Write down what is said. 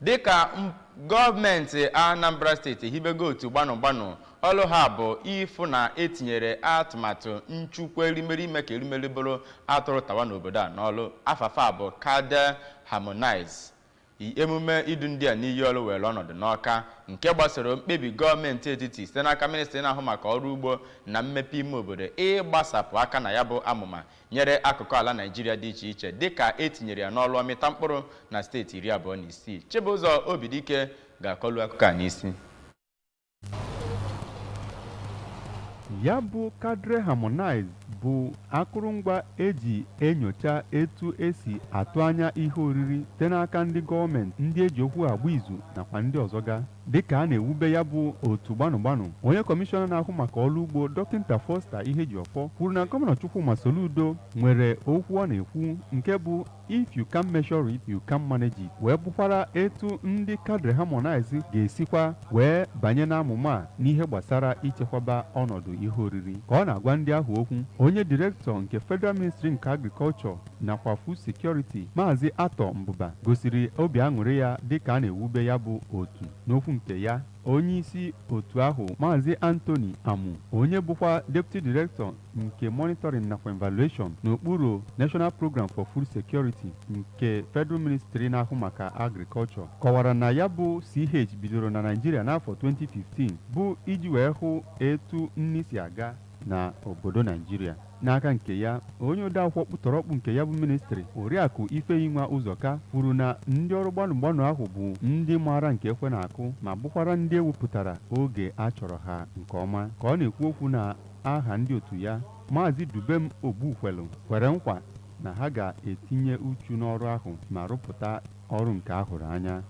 Dịka gọọmenti Anambra Steeti ehibego otu gbanụ gbanụ, ọlụ ha bụ ịfụ na etinyere atụmatụ nchukwu erimeri ime ka erimeri bụrụ atụrụ tawa n'obodo a n'ọlụ. Afafa bụ Cadre Harmonize. Emume idu ndị a n'iyi ọrụ were ọnọdụ n'Ọka, nke gbasoro mkpebi gọọmenti etiti site n'aka Ministri na-ahụ maka ọrụ ugbo na mmepe ime obodo ịgbasapụ aka na ya bụ amụma nyere akụkụ ala Naijiria dị iche iche, dịka etinyere ya n'ọrụ ọmịta mkpụrụ na steeti 26. Chibụzọ Obidike ga-akọlu akụkọ a n'isi. Ya bụ Cadre Harmonize bụ akụrụngwa eji enyocha etu esi atụ anya ihe oriri site n'aka ndị gọọmenti, ndị eji okwu agba izu nakwa ndị ọzọ ga. Dịka a na-ewube ya bụ otu gbanụ gbanụ, onye kọmishọna na-ahụ maka ọrụ ugbo, Dọkịta Foster Ihejiọfọ, kwuru na Gọvanọ Chukwuma Soludo nwere okwu ọ na-ekwu nke bụ "If you can measure it, you can manage it", wee bụkwara etu ndị Cadre Harmonize ga-esikwa wee banye n'amụma a n'ihe gbasara ichekwaba ọnọdụ ihe oriri. Ka ọ na-agwa ndị ahụ okwu, onye direktọ nke Federal Ministry nke Agriculture nakwa Food Security, Maazị Atọ Mbụba, gosiri obi aṅụrị ya dịka a na-ewube ya bụ otu. N'okwu nke ya, onye isi otu ahụ, Maazị Anthony Amu, onye bụkwa deputy director nke monitoring nakwa evaluation n'okpuru National Program for Food Security nke Federal Ministry na-ahụ maka Agriculture, kọwara na ya bụ CH bidoro na Naịjirịa n'afọ 2015 bụ iji wee hụ etu nri si aga na obodo Naijiria. N'aka nke ya, onye odeakwụkwọ kpụtọrọkpụ nke ya bụ ministri, Oriakụ Ifeyinwa Ụzọka, kwuru na ndị ọrụ gbanụ gbanụ ahụ bụ ndị maara nke ekwe na-akụ ma bụkwara ndị ewepụtara oge a chọrọ ha nke ọma. Ka ọ na-ekwu okwu na aha ndị otu ya, Maazị Dubem Ogbukwelu kwere nkwa na ha ga-etinye uchu n'ọrụ ahụ ma rụpụta ọrụ nke a hụrụ anya.